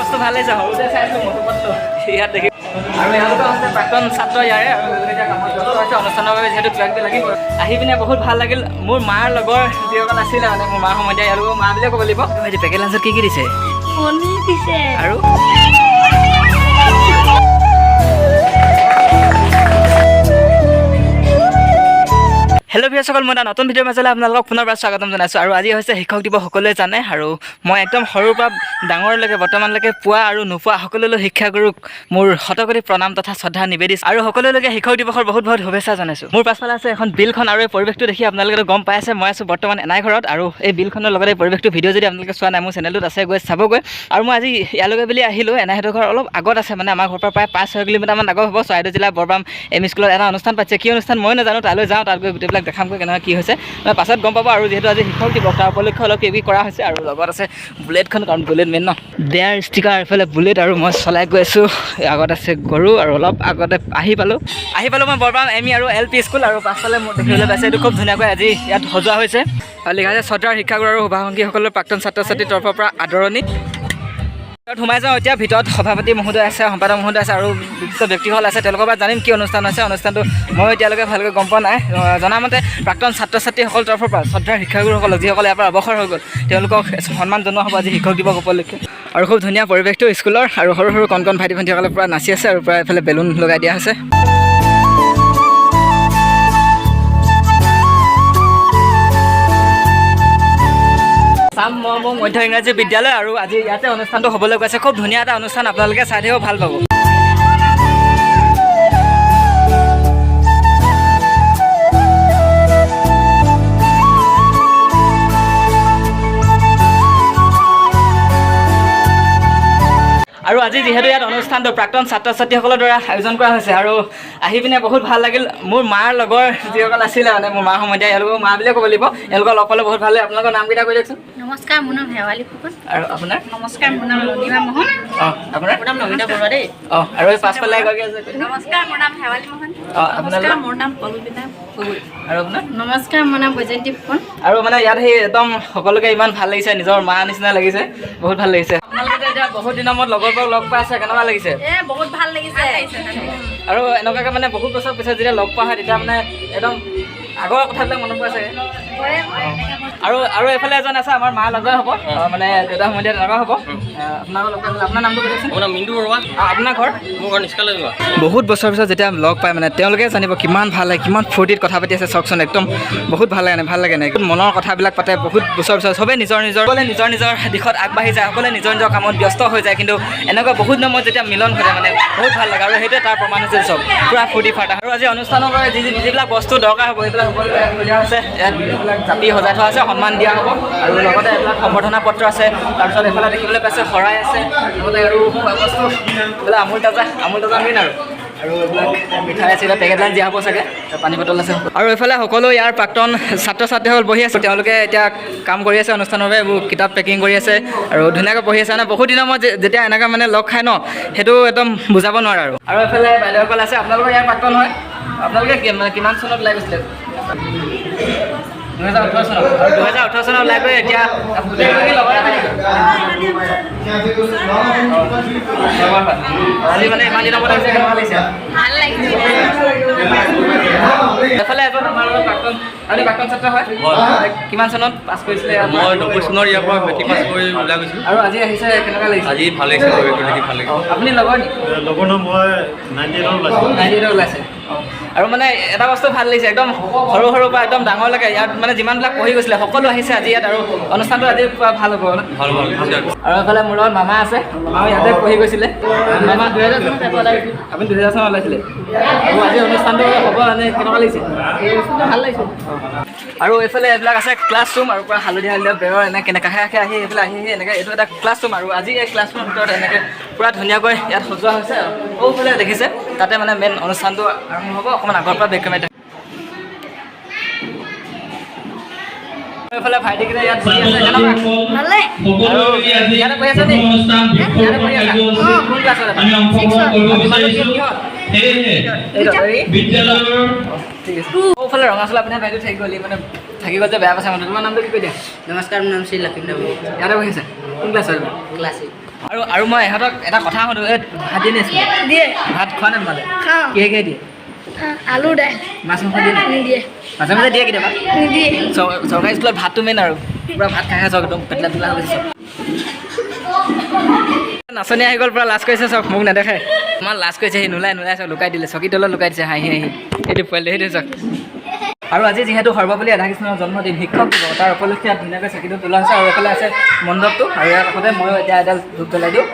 বস্তু ভাল লাগিছে, সৰুতে চাইছোঁ মটু পটলু ইয়াত দেখি। আৰু এওঁলোকৰ হৈছে প্ৰাক্তন ছাত্ৰ ইয়াৰে আৰু এওঁলোকে এতিয়া কামত ব্যস্ত হৈছে অনুষ্ঠানৰ বাবে, যিহেতু কিবা কিবি লাগিব। আহি পিনে বহুত ভাল লাগিল। মোৰ মাৰ লগৰ যিসকল আছিলে, মানে মোৰ মাৰ সময়তে, এওঁলোকৰ মা বুলিয়ে ক'ব লাগিব। ভাইটি, পেকেট লাঞ্চত কি কি দিছে? কণী দিছে। আৰু হেল্ল' ভিউৱাৰ্ছসকল, মই এটা নতুন ভিডিঅ'ৰ মাজলৈ আপোনালোকক পুনৰবাৰ স্বাগতম জনাইছোঁ। আৰু আজি হৈছে শিক্ষক দিৱস, সকলোৱে জানে। আৰু মই একদম সৰুৰ পৰা ডাঙৰলৈকে, বৰ্তমানলৈকে পোৱা আৰু নোপোৱা সকলোলৈ শিক্ষাগুৰুক মোৰ শতকোটি প্ৰণাম তথা শ্ৰদ্ধা নিবেদিছোঁ আৰু সকলোলৈকে শিক্ষক দিৱসৰ বহুত বহুত শুভেচ্ছা জনাইছোঁ। মোৰ পাছফালে আছে এখন বিলখন আৰু এই পৰিৱেশটো দেখি আপোনালোকে গম পাই আছে, মই আছোঁ বৰ্তমান এনাই ঘৰত। আৰু এই বিলখনৰ লগতে এই পৰিৱেশটো ভিডিঅ' যদি আপোনালোকে চোৱা নাই, মোৰ চেনেলটোত আছে, গৈ চাবগৈ। আৰু মই আজি ইয়ালৈকে বুলি আহিলোঁ, এনাইহঁতৰ ঘৰ অলপ আগত আছে, মানে আমাৰ ঘৰৰ পৰা প্ৰায় 5-6 কিলোমিটাৰমান আগত হ'ব। চৰাইদেউ জিলা বৰবাম এম ই স্কুলত এটা অনুষ্ঠান পাতিছে। কি অনুষ্ঠান মই নাজানো। তালৈ যাওঁ, তাত গৈ গোটেইবিলাক দেখামগৈ কেনেকুৱা কি হৈছে, মানে পাছত গম পাব। আৰু যিহেতু আজি শিক্ষক দিৱস, তাৰ উপলক্ষে অলপ কিবি কৰা হৈছে। আৰু লগত আছে বুলেটখন, কাৰণ বুলেট মেইন ন। ডেয়াৰ ষ্টিকাৰ, এইফালে বুলেট আৰু মই চলাই গৈ আছোঁ। আগত আছে গৰু। আৰু অলপ আগতে আহি পালোঁ, আহি পালোঁ মই বৰবাম এম ই আৰু এল পি স্কুল। আৰু পাছফালে মোৰ দেখিবলৈ পাইছে, এইটো খুব ধুনীয়াকৈ আজি ইয়াত সজোৱা হৈছে। আৰু লিখা আছে, শ্ৰদ্ধাৰ শিক্ষাগুৰু আৰু শুভাকাংক্ষীসকলৰ প্ৰাক্তন ছাত্ৰ ছাত্ৰীৰ তৰফৰ পৰা আদৰণি। ভিতৰত সোমাই যাওঁ এতিয়া। ভিতৰত সভাপতি মহোদয় আছে, সম্পাদক মহোদয় আছে আৰু বিশিষ্ট ব্যক্তিসকল আছে। তেওঁলোকৰ পৰা জানিম কি অনুষ্ঠান হৈছে। অনুষ্ঠানটো মই এতিয়ালৈকে ভালকৈ গম পোৱা নাই। জনামতে প্ৰাক্তন ছাত্ৰ ছাত্ৰীসকলৰ তৰফৰ পৰা শ্ৰদ্ধাৰ শিক্ষাগুৰুসকলক, যিসকল ইয়াৰ পৰা অৱসৰ হৈ গ'ল, তেওঁলোকক সন্মান জনোৱা হ'ব আজি শিক্ষক দিৱস উপলক্ষে। আৰু খুব ধুনীয়া পৰিৱেশটো স্কুলৰ। আৰু সৰু সৰু কণ কণ ভাইটি ভণ্টিসকলে পূৰা নাচি আছে আৰু পূৰা এইফালে বেলুন লগাই দিয়া হৈছে। চাম মো মধ্য ইংৰাজী বিদ্যালয় আৰু আজি ইয়াতে অনুষ্ঠানটো হ'বলৈ গৈছে। খুব ধুনীয়া এটা অনুষ্ঠান, আপোনালোকে চাই থাকিব, ভাল পাব। আৰু আজি যিহেতু ইয়াত অনুষ্ঠানটো প্ৰাক্তন ছাত্ৰ ছাত্ৰীসকলৰ দ্বাৰা আয়োজন কৰা হৈছে আৰু আহি পিনে বহুত ভাল লাগিল। মোৰ মাৰ লগৰ যিসকল আছিলে, মানে মোৰ মাৰ সময়তে, এওঁলোকৰ মা বুলিয়ে ক'ব লাগিব, এওঁলোকৰ লগ পালে বহুত ভাল লাগে। আপোনালোকৰ নামকেইটা কৈ দিয়কচোন। নমস্কাৰ, মোৰ নাম শেৱালি ফুকন। আৰু আপোনাৰ? নমস্কাৰ, মোৰ নাম লনিমা মোহন। আপোনাৰ? মোৰ নাম নমিতা বৰুৱা দেই। আৰু এই পাছফালে এগৰাকী আছে। নমস্কাৰ, মোৰ নাম শেৱালি মোহন। আপোনাৰ? নমস্কাৰ, মোৰ নাম পলবিতা গগৈ। আৰু আপোনাৰ? নমস্কাৰ, মোৰ নাম বৈজয়ন্তী ফুকন। আৰু মানে ইয়াত সেই একদম সকলোকে ইমান ভাল লাগিছে, নিজৰ মা নিচিনা লাগিছে, বহুত ভাল লাগিছে। আপোনালোকে এতিয়া বহুত দিনৰ মূৰত লগৰবোৰক লগ পাইছে, কেনেকুৱা লাগিছে? এ বহুত ভাল লাগিছে। আৰু এনেকুৱাকৈ মানে বহুত বছৰ পিছত যেতিয়া লগ পোৱা হয়, তেতিয়া মানে একদম আগৰ কথাবিলাক মনত পৰে চাগে। আৰু আৰু এইফালে এজন আছে, আমাৰ মাৰ লগৰ হ'ব, মানে দেউতা সমনীয়া তেনেকুৱা হ'ব। আপোনালোকৰ লগ পাইছিলে, আপোনাৰ নামটো কৈ দিয়কচোন। মোৰ নাম মিণ্টু বৰুৱা। আপোনাৰ ঘৰ? মোৰ ঘৰ নিষ্কালে যোৱা। বহুত বছৰ পিছত যেতিয়া লগ পাই, মানে তেওঁলোকে জানিব কিমান ভাল লাগে, কিমান ফূৰ্তিত কথা পাতি আছে। চাওকচোন, একদম বহুত ভাল লাগে, ভাল লাগে নে? মনৰ কথাবিলাক পাতে। বহুত বছৰ পিছত চবেই নিজৰ নিজৰ, সকলোৱে নিজৰ নিজৰ দিশত আগবাঢ়ি যায়, সকলোৱে নিজৰ নিজৰ কামত ব্যস্ত হৈ যায়। কিন্তু এনেকুৱা বহুত দিনৰ মূৰত যেতিয়া মিলন ঘটে, মানে বহুত ভাল লাগে। আৰু সেইটোৱে তাৰ প্ৰমাণ হৈছে, চব পূৰা ফূৰ্তি ফাৰ্তা। আৰু আজি অনুষ্ঠানৰ বাবে যি যি যিবিলাক বস্তু দৰকাৰ হ'ব, সেইবিলাক সকলোৱে থৈ দিয়া হৈছে। ইয়াত এইবিলাক জাপি সজাই থোৱা আছে, সন্মান দিয়া হ'ব। আৰু লগতে এইবিলাক সম্বৰ্ধনা পত্ৰ আছে। তাৰপিছত এইফালে দেখিবলৈ পাইছে শৰাই আছে, লগতে আৰু খোৱা বস্তু এইবিলাক আমুল তাজা, আমুল তাজা মেইন। আৰু আৰু এইবিলাক মিঠাই আছে, এতিয়া পেকেট লাঞ্চ দিয়া হ'ব চাগে, পানী বটল আছে। আৰু এইফালে সকলো ইয়াৰ প্ৰাক্তন ছাত্ৰ ছাত্ৰীসকল বহি আছে। তেওঁলোকে এতিয়া কাম কৰি আছে অনুষ্ঠানৰ বাবে, এইবোৰ কিতাপ পেকিং কৰি আছে আৰু ধুনীয়াকৈ পঢ়ি আছে। মানে বহুত দিনৰ মূৰত যেতিয়া এনেকুৱা মানে লগ খাই ন, সেইটো একদম বুজাব নোৱাৰে। আৰু আৰু এইফালে বাইদেউসকল আছে, আপোনালোকৰ ইয়াৰ প্ৰাক্তন হয়। আপোনালোকে মানে কিমান চনত ওলাই গৈছিলে? 2018 চনত। আৰু 2018 চনত ওলাই গৈ এতিয়া গোটেইগৰাকী লগৰে হয় নেকি? লগৰ হয়। আজি মানে ইমান দিনৰ মূৰত আহিছে, কেনেকুৱা লাগিছে? ভাল লাগিছে। এফালে এজন আমাৰ লগত প্ৰাক্তন, আপুনি প্ৰাক্তন ছাত্ৰ হয়? কিমান চনত পাছ কৰিছিলে ইয়াৰ পৰা? মই 90 চনৰ ইয়াৰ পৰা মেট্ৰিক পাছ কৰি ওলাই গৈছিলোঁ। আৰু আজি আহিছে, কেনেকুৱা লাগিছে? আজি ভাল লাগিছে, পৰিৱেশটো দেখি ভাল লাগিছে। আপুনি লগৰ নেকি? লগৰ নহয়, মই 98ত ওলাইছিলোঁ। 98ত ওলাইছে। আৰু মানে এটা বস্তু ভাল লাগিছে, একদম সৰু সৰুৰ পৰা একদম ডাঙৰলৈকে ইয়াত মানে যিমানবিলাক পঢ়ি গৈছিলে, সকলো আহিছে আজি ইয়াত। আৰু অনুষ্ঠানটো আজি পুৰা ভাল হ'ব ন? ভাল ভাল। আৰু এইফালে মোৰ লগত মামা আছে, মামা ইয়াতে পঢ়ি গৈছিলে। মামা, 2000 চনত, আপুনি 2000 চনত ওলাইছিলে। আৰু আজি অনুষ্ঠানটো হ'ব, মানে কেনেকুৱা লাগিছে? ভাল লাগিছে। আৰু এইফালে এইবিলাক আছে ক্লাছ ৰুম। আৰু পূৰা হালধীয়া হালধীয়া বেৰৰ এনেকৈ কেনে কাষে কাষে আহি এইফালে আহি আহি এনেকৈ এইটো এটা ক্লাছ ৰুম। আৰু আজি এই ক্লাছ ৰুমৰ ভিতৰত এনেকৈ পূৰা ধুনীয়াকৈ ইয়াত সজোৱা হৈছে। আৰু সৌফালে দেখিছে, তাতে মানে মেইন অনুষ্ঠানটো আৰম্ভ হ'ব। অকণমান আগৰ পৰা বেক কেমেৰা। এইফালে ভাইটিকেইটা ইয়াত বহি আছে, কেনেকুৱা? ভালে। আৰু ইয়াতে পঢ়ি আছে নি? ইয়াতে পঢ়ি আছা? কোন ক্লাছত এবাৰ? তোমালোক কিহত? এইটো, এই? ঠিক আছে। সৌফালে ৰঙা চোলা পিন্ধা ভাইটি থাকি গ'ল, ই মানে থাকি গ'ল যে বেয়া পাইছে মানে। তোমাৰ নামটো কি কৈ দিয়া? নমস্কাৰ, মোৰ নাম শ্ৰী লক্ষিন্দৰ বৰুৱা। ইয়াতে বহি আছে? কোন ক্লাছত? Class eight. আৰু আৰু মই ইহঁতক এটা কথা সুধোঁ, এই ভাত দিয়ে নে স্কুলত? দিয়ে। ভাত খোৱা নে তোমালোকে? খাওঁ। কিহে কিহে দিয়ে? আলু দাইল। মাছ মাংস দিয়ে নে? নিদিয়ে। মাজে মাজে দিয়ে কেতিয়াবা? নিদিয়ে। চৰকাৰী স্কুলত ভাতটো মেইন আৰু পূৰা ভাত খাই খাই চব একদম পেটলা পেটলা হৈ গৈছে চব। নাচনী আহি গ'ল, পূৰা লাজ কৰিছে চব, মোক নেদেখে, ইমান লাজ কৰিছে সি, নোলাই নোলাই চব লুকাই দিলে, চকী তলত লুকাই দিছে হাঁহি হাঁহি। এইটো পোৱালি সেইটো চাওক। আৰু আজি যিহেতু সৰ্বপল্লী ৰাধাকৃষ্ণৰ জন্মদিন, শিক্ষক দিৱস, তাৰ উপলক্ষে ইয়াত ধুনীয়াকৈ চাকিটো তোলা হৈছে আৰু এইফালে আছে মণ্ডপটো আৰু ইয়াৰ কাষতে ময়ো এতিয়া এডাল ধূপ জ্বলাই দিওঁ।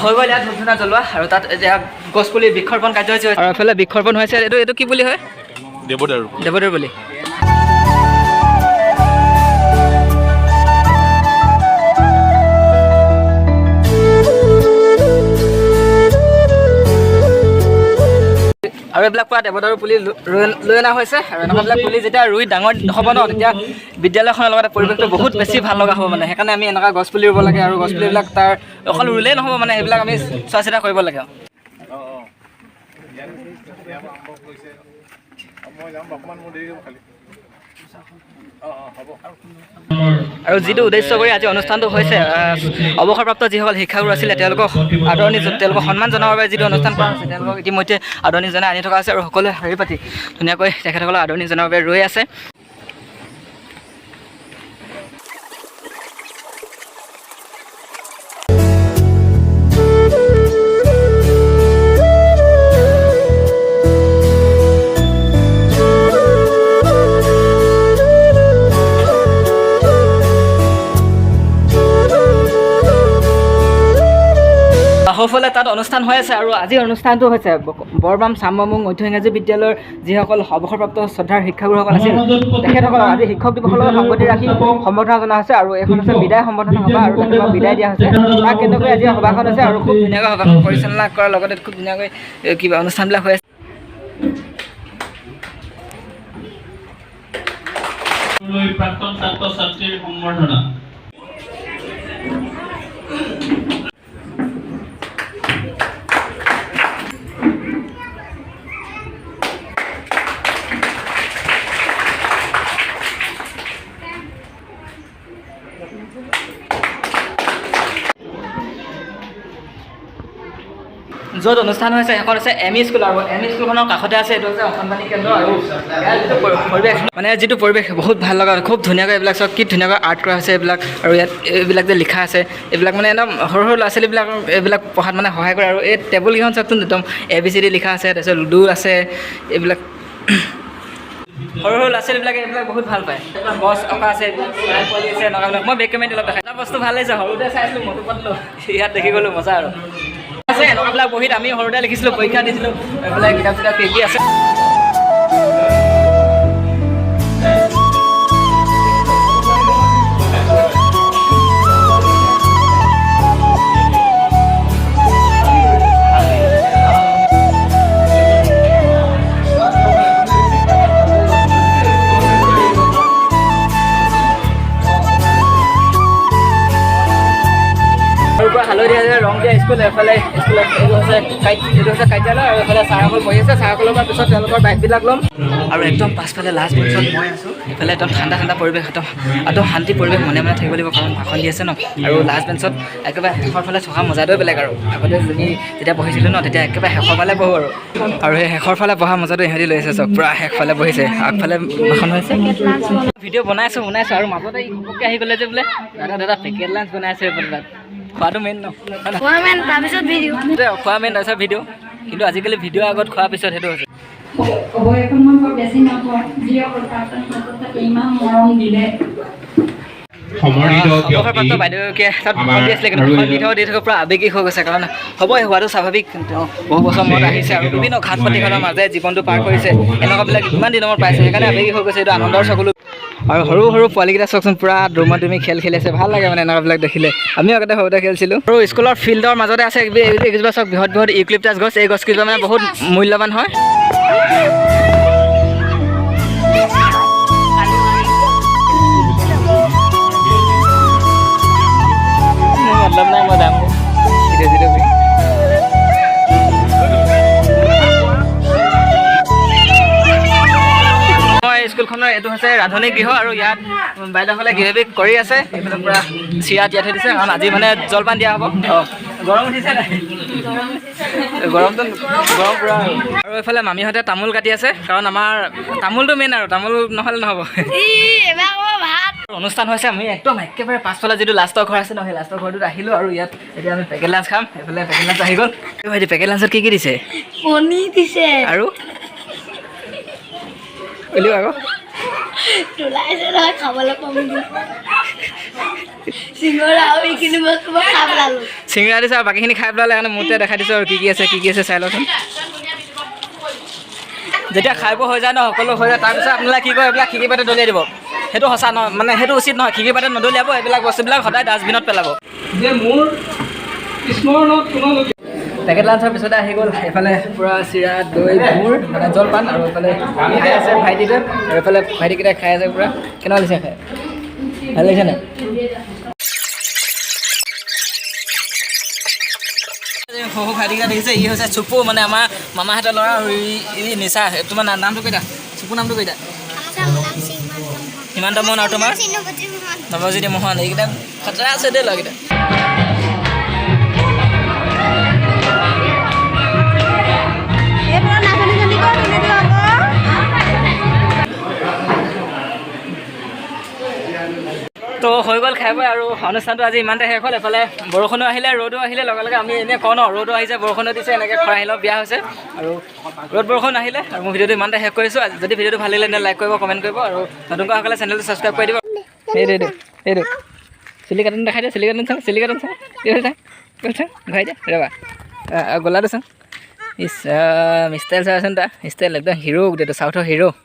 হৈ গ'ল ইয়াত ধূপ ধূনা জ্বলোৱা আৰু তাত এতিয়া গছপুলি বৃক্ষৰোপণ কাৰ্যসূচী হৈছে আৰু এফালে বৃক্ষৰোপণ হৈছে। এইটো এইটো কি বুলি হয়? দেৱদাৰু। দেৱদাৰু বুলি। আৰু এইবিলাক পুৰা দেৱদাৰু পুলি লৈ অনা হৈছে আৰু এনেকুৱাবিলাক পুলি যেতিয়া ৰুই ডাঙৰ হ'ব ন, তেতিয়া বিদ্যালয়খনৰ লগতে পৰিৱেশটো বহুত বেছি ভাল লগা হ'ব মানে। সেইকাৰণে আমি এনেকুৱা গছ পুলি ৰুব লাগে আৰু গছ পুলিবিলাক তাৰ অকল ৰুলেই নহ'ব মানে, সেইবিলাক আমি চোৱা চিতা কৰিব লাগে। আৰু যিটো উদ্দেশ্য কৰি আজি অনুষ্ঠানটো হৈছে, অৱসৰপ্ৰাপ্ত যিসকল শিক্ষাগুৰু আছিলে তেওঁলোকক আদৰণি, তেওঁলোকক সন্মান জনাবৰ বাবে যিটো অনুষ্ঠান কৰা হৈছে, তেওঁলোকক ইতিমধ্যে আদৰণি জনাই আনি থকা হৈছে আৰু সকলোৱে শাৰী পাতি ধুনীয়াকৈ তেখেতসকলক আদৰণি জনাবৰ বাবে ৰৈ আছে। সৌফলে তাত অনুষ্ঠান হৈ আছে আৰু আজিৰ অনুষ্ঠানটো হৈছে বৰবাম চামবামুং মধ্য ইংৰাজী বিদ্যালয়ৰ যিসকল অৱসৰপ্ৰাপ্ত শ্ৰদ্ধাৰ শিক্ষাগুৰুসকল আছিল, তেখেতসকলক আজি শিক্ষক দিৱসৰ লগত সংগতি ৰাখি সম্বৰ্ধনা জনোৱা হৈছে আৰু এইখন হৈছে বিদায় সম্বৰ্ধনা সভা আৰু তেখেতসকলক বিদায় দিয়া হৈছে। তাক কেন্দ্ৰ কৰি আজি সভাখন হৈছে আৰু খুব ধুনীয়াকৈ সভাখন পৰিচালনা কৰাৰ লগতে খুব ধুনীয়াকৈ কিবা অনুষ্ঠানবিলাক হৈ আছে। প্ৰাক্তন ছাত্ৰ ছাত্ৰীৰ সম্বৰ্ধনা। য'ত অনুষ্ঠান হৈছে সেইখন হৈছে এম ই স্কুল আৰু এম ই স্কুলখনৰ কাষতে আছে এইটো হৈছে অংগনবাড়ী কেন্দ্ৰ আৰু ইয়াৰ যিটো পৰিৱেশ মানে যিটো পৰিৱেশ বহুত ভাল লগা, খুব ধুনীয়াকৈ এইবিলাক চব কি ধুনীয়াকৈ আৰ্ট কৰা হৈছে এইবিলাক আৰু ইয়াত এইবিলাক যে লিখা আছে এইবিলাক মানে একদম সৰু সৰু ল'ৰা ছোৱালীবিলাক এইবিলাক পঢ়াত মানে সহায় কৰে। আৰু এই টেবুলকেইখন চাওকচোন, একদম এ বি চি ডি লিখা আছে, তাৰপিছত লুডু আছে, এইবিলাক সৰু সৰু ল'ৰা ছোৱালীবিলাকে এইবিলাক বহুত ভাল পায়। গছ অঁকা আছে, এইবিলাক চৰাই পোৱালি আছে, এনেকুৱাবিলাক। মই বেক কেমেৰাত অলপ দেখাই এটা বস্তু ভাল লাগিছে, সৰুতে চাইছিলোঁ মটু পটলু, ইয়াত দেখি গ'লোঁ মজা। আৰু আছে এনেকুৱাবিলাক বহীত আমি সৰুতে লিখিছিলোঁ, পৰীক্ষা দিছিলোঁ, এইবিলাক কিতাপ চিতাপ কি কি আছে। আৰু পৰা হালধীয়া ৰং দিয়া স্কুল, এফালে স্কুলত এইটো হৈছে এইটো হৈছে কাৰ্যালয় আৰু এইফালে ছাৰসকল বহি আছে। ছাৰসকলৰ পৰা পিছত তেওঁলোকৰ বাইকবিলাক ল'ম। আৰু একদম পাছফালে লাষ্ট বেঞ্চত মই আছোঁ, এইফালে একদম ঠাণ্ডা ঠাণ্ডা পৰিৱেশ, একদম একদম শান্তি পৰিৱেশ, মনে মনে থাকিব লাগিব কাৰণ ভাষণ দি আছে ন। আৰু লাষ্ট বেঞ্চত একেবাৰে শেষৰ ফালে থকা মজাটোৱে বেলেগ। আৰু আগতে আমি যেতিয়া বহিছিলোঁ ন, তেতিয়া একেবাৰে শেষৰ ফালে বহোঁ আৰু আৰু সেই শেষৰ ফালে বহা মজাটো ইহঁতি লৈ আছে চব, পূৰা শেষ ফালে বহিছে, আগফালে ভাষণ হৈছে। ভিডিঅ' বনাইছোঁ বনাইছোঁ আৰু মাজতে ই ঘপককৈ আহি গ'লে যে বোলে দাদা দাদা পেকেট লাঞ্চ বনাই আছে বোলে, তাত খোৱাটো মেইন ন, খোৱা মেইন তাৰপিছত ভিডিঅ', খোৱা মেইন তাৰপিছত ভিডিঅ', কিন্তু আজিকালি ভিডিঅ' আগত খোৱাৰ পিছত সেইটো হৈছে। ক'ব এখন মই বৰ বেছি নকওঁ, যিসকল প্ৰাক্তন ছাত্ৰ ছাত্ৰী ইমান মৰম দিলে। অৱসৰপ্ৰাপ্ত বাইদেউকে তাত ভাষণ দি আছিলে, কিন্তু ভাষণ দি থকা দি থকা পূৰা আৱেগিক হৈ গৈছে, কাৰণ হ'ব হোৱাটো স্বাভাৱিক, তেওঁ বহু বছৰ মূৰত আহিছে আৰু বিভিন্ন ঘাট প্ৰতিঘাতৰ মাজেৰে জীৱনটো পাৰ কৰিছে, এনেকুৱাবিলাক ইমান দিনৰ মূৰত পাইছে, সেইকাৰণে আৱেগিক হৈ গৈছে, এইটো আনন্দৰ চকুলো। আৰু সৰু সৰু পোৱালিকেইটা চাওকচোন, পূৰা দৌমাদৌমি খেল খেলি আছে, ভাল লাগে মানে এনেকুৱাবিলাক দেখিলে। আমিও আগতে সৰুতে খেলিছিলোঁ। আৰু স্কুলৰ ফিল্ডৰ মাজতে আছে এইকেইজোপা চাওক, বৃহৎ বৃহৎ ইউকেলিপ্টাছ গছ, এই গছকেইজোপা মানে বহুত মূল্যৱান হয়। মতলব নাই, মই দাম ভিডিঅ' চিডিঅ' কৰি। মই স্কুলখনৰ এইটো হৈছে ৰান্ধনী গৃহ আৰু ইয়াত বাইদেউসকলে কিবা কিবি কৰি আছে। এইফালে পূৰা চিৰা তিয়াই থৈ দিছে, কাৰণ আজি মানে জলপান দিয়া হ'ব। অঁ, গৰম উঠিছে নাই? গৰমটো গৰম পূৰা। আৰু এইফালে মামীহঁতে তামোল কাটি আছে, কাৰণ আমাৰ তামোলটো মেইন আৰু তামোল নহ'লে নহ'ব। অনুষ্ঠান হৈছে, আমি একদম একেবাৰে পাছফালে যিটো লাষ্টৰ ঘৰ আছে ন, সেই লাষ্টৰ ঘৰটোত আহিলোঁ আৰু ইয়াত এতিয়া আমি পেকেট লাঞ্চ খাম। এইফালে পেকেট লাঞ্চ আহি গ'ল। ভাইটি, পেকেট লাঞ্চত কি কি দিছে? কণী দিছে আৰু উলিওৱা আকৌ চিঙৰা দিছে আৰু বাকীখিনি খাই পেলালে। কাৰণে মোৰতে দেখাই দিছোঁ আৰু কি কি আছে, কি কি আছে চাই লওঁচোন। যেতিয়া খাই বৈ হৈ যায় ন, সকলো হৈ যায়, তাৰপিছত আপোনালোকে কি কয়, এইবিলাক খিৰিকী পাতে দলিয়াই দিব। সেইটো সঁচা নহয়, মানে সেইটো উচিত নহয়। খিৰিকী পাতে নদলিয়াব, এইবিলাক বস্তুবিলাক সদায় ডাষ্টবিনত পেলাব। যে মোৰ স্মৰণত তোমালোকে পেকেট লাঞ্চৰ পিছতে আহি গ'ল এইফালে পূৰা চিৰা দৈ গুৰ মানে জলপান। আৰু এইফালে খাই আছে ভাইটিটোৱে, আৰু এইফালে ভাইটিকেইটাই খাই আছে পূৰা। কেনেকুৱা লাগিছে খাই? ভাল লাগিছে নাই? সৰু ভাইটিকেইটা দেখিছে, ই হৈছে চুপু, মানে আমাৰ মামাহঁতৰ ল'ৰা। আৰু ই নিচা। তোমাৰ নামটো কৈ দিয়া, চুপু নামটো কৈ দিয়া। সীমান্ত মোহন। আৰু তোমাৰ নৱজ্যোতি মোহন। এইকেইটা খতৰা আছে দেই ল'ৰাকেইটা। তো হৈ গ'ল খাই বৈ আৰু অনুষ্ঠানটো আজি ইমানতে শেষ হ'ল। এফালে বৰষুণো আহিলে, ৰ'দো আহিলে লগে লগে। আমি এনেই কওঁ ন, ৰ'দো আহিছে বৰষুণো দিছে, এনেকৈ খৰাহিলৰ বিয়া হৈছে আৰু ৰ'দ বৰষুণ আহিলে। আৰু মোৰ ভিডিঅ'টো ইমানতে শেষ কৰিছোঁ। যদি ভিডিঅ'টো ভাল লাগিলে তেনে লাইক কৰিব, কমেণ্ট কৰিব আৰু নতুনকৈ চেনেলটো ছাবস্ক্ৰাইব কৰি দিব। এইটো এইটো চুলি কাটন দেখাই দিয়া, চুলি কাটন চাওঁ, চুলি কাটন চাওঁ, কি হ'ল চাওঁ, কি হ'ল চাওঁ, ঘূৰাই দিয়া ৰ'বা, গলাটো চাওঁ। ইছ ষ্টাইল চাচোন, তাৰ ষ্টাইল একদম হিৰ', গোটেইটো চাউথৰ হিৰ'।